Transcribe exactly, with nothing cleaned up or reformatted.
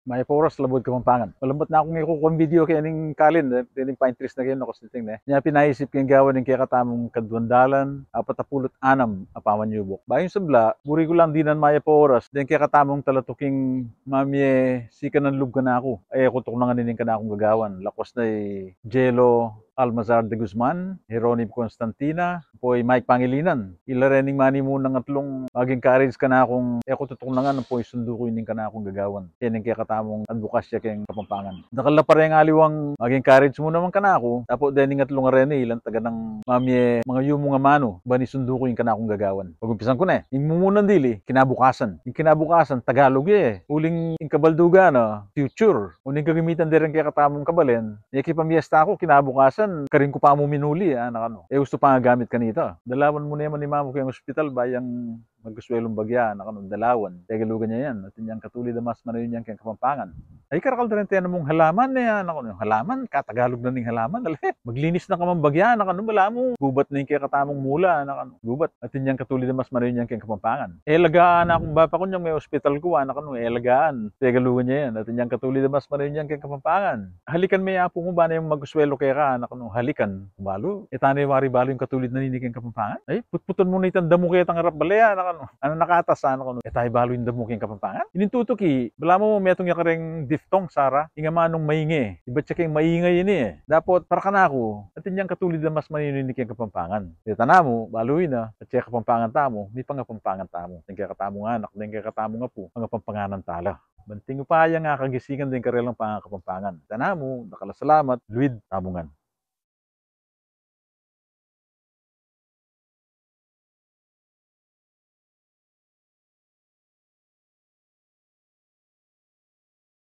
Mayap a oras, Labuad Kapampangan. Malambat na kung e ku kuan video keng Kalin, e, dening pa-interest na keng nakus niting, ne. Nya pin naisip kung gawan ing kekatamung kaduang dalan apat a pulu't anam a pamanyubuk. Bayu ing sabla, buri ku lang dinan mayap a oras deng kekatamung talatuking mamie sikanan lub kanaku. E ku tuknangan ining kanakung gagawan. Lakwas na i Jello Almazar de Guzman, Jeronimo Constantina, ampo i Mike Pangilinan. Ila rening manimunang atlung mag-encourage kanakung e ku tutuknangan ampo isundu ku ining kanakung gagawan keng kekatamung adbukasya keng Kapampangan. Dakal la pa reng aliwang mag-encourage mu naman kanaku, dapot dening atlung a reni, ilang taganang mamie mangayu mung amanu ban isundu ku ing kanakung gagawan. Pagumpisan ku ne, ing mumunan dili, kinabukasan. Ing kinabukasan, Tagalog ya e. Uling ing kabaldugan na, future. Uling kagamitan de reng kekatamung kabalen, e kipamiesta ku, kinabukasan, karin ku pa mu minuli, anak, anu. E ustu pangagamit kanita. Dalawan mu ne man i mama mu keng ospital, ba yang magkasuelung bagya, anak, anu, dalawan. Tegalugan ya yan. Atin yang katulid a mas manayun yang keng Kapampangan. Ay, karakal da reng tena mung halaman, e, anak, anu. Halaman, katagalug na ning halaman, ale. Maglinis na ka man bagya, anak, anu, balamu gubat na ing kekatamung mula, anak, anu. Gubat. Atin yang katulid a mas manayun yang keng Kapampangan. E lagaan, anak, kung bapa ku nyang me ospital ku, anak, anu, e lagaan. Tegalugan ya yan. Atin yang katulid a mas manayun yang keng Kapampangan. Halikan me i apu mu, ba ne yang magkasuelu keka, anak, anu, halikan. Balu, e ta ne wari balu ing katulid na nini keng Kapampangan. Ay, putputan mu na itang damu ketang arap bale, anak, anu. Anu, nakatas, anak, anu. E ta ne balu ing damu keng Kapampangan. Ining tutuki, balamu metung ya kareng diphthong, Sara. Ing amanung mainge. Ibat ya keng maingay ini e. Dapot, para kanaku, atin yang katulid a mas manayun ini keng Kapampangan. Deta namu, balu ina, atsu ya Kapampangan tamu, mipangapampangan tamu. Deng kekatamung anak, deng kekatamung apu, pangapampanganan tala. Ban king upaya nang kagisingan deng karelang pangakapampangan. Deta namu, dakal a salamat, luid tamu ngan.